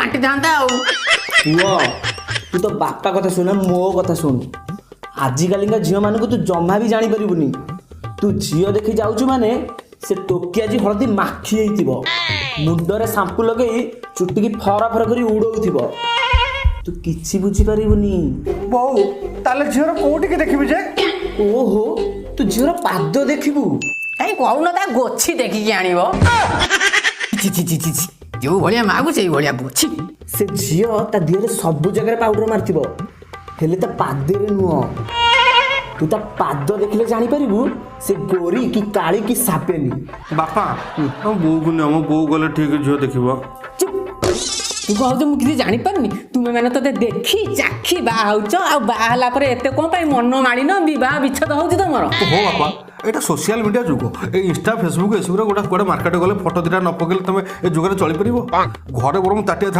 ବାଣ୍ଟିଥାନ୍ତା ଆଉ। ପୁଅ, ତୁ ତ ବାପା କଥା ଶୁଣ, ମୋ କଥା ଶୁଣୁ। ଆଜିକାଲିକା ଝିଅମାନଙ୍କୁ ତୁ ଜମା ବି ଜାଣିପାରିବୁନି। ତୁ ଝିଅ ଦେଖି ଯାଉଛୁ ମାନେ ସେ ଟୋକି ଆଜି ହଳଦୀ ମାଖି ହେଇଥିବ, ମୁଣ୍ଡରେ ସାମ୍ପୁ ଲଗେଇ ଚୁଟିକି ଫର ଫର କରି ଉଡଉଥିବ। ତୁ କିଛି ବୁଝିପାରିବୁନି। ବୋଉ, ତାହେଲେ ଝିଅର କୋଉଠିକି ଦେଖିବି ଯେ? ଓହୋ, ତୁ ଝିଅର ପାଦ ଦେଖିବୁ। କାଇଁ କହୁନ ତା ଗୋଛି ଦେଖିକି ଆଣିବ? ଛି ଛି ଛି ଛି ଛି, ଯୋଉ ଭଳିଆ ମାକୁ ସେଇ ଭଳିଆ ପୁଅ, ଛି। ସେ ଝିଅ ତା ଦେହରେ ସବୁ ଜାଗାରେ ପାଉଡର ମାରିଥିବ, ହେଲେ ତା ପାଦରେ ନୁହଁ। ତୁ ତା ପାଦ ଦେଖିଲେ ଜାଣିପାରିବୁ ସେ ଗୋରି କି କାଳି କି ସାପେନି। ବାପା, ମୋ ବୋଉକୁ ନିଅ, ମୋ ବୋଉ ଗଲେ ଠିକ ଝିଅ ଦେଖିବ। ଚୁପ୍! ତୁ କହୁଛୁ ମୁଁ କିଛି ଜାଣିପାରୁନି? ତୁମେ ମାନେ ତତେ ଦେଖି ଚାଖି ବାହା ହଉଛ, ଆଉ ବାହା ହେଲା ପରେ ଏତେ କଣ ପାଇଁ ମନ ମାଳିନ, ବିବାହ ବିଚ୍ଛେଦ ହଉଛି ତମର? ହୋ ବାପା, ଏଇଟା ସୋସିଆଲ ମିଡ଼ିଆ ଯୁଗ। ଏଇ ଇନଷ୍ଟା, ଫେସବୁକ୍ ଏସବୁରେ ଗୋଟେ କୁଆଡ଼େ ମାର୍କେଟ ଗଲେ ଫଟୋ 2ଟା ନ ପକେଇଲେ ତମେ ଏ ଯୁଗରେ ଚଳିପାରିବ? ଘରେ ବରଂ ତାଟିଆ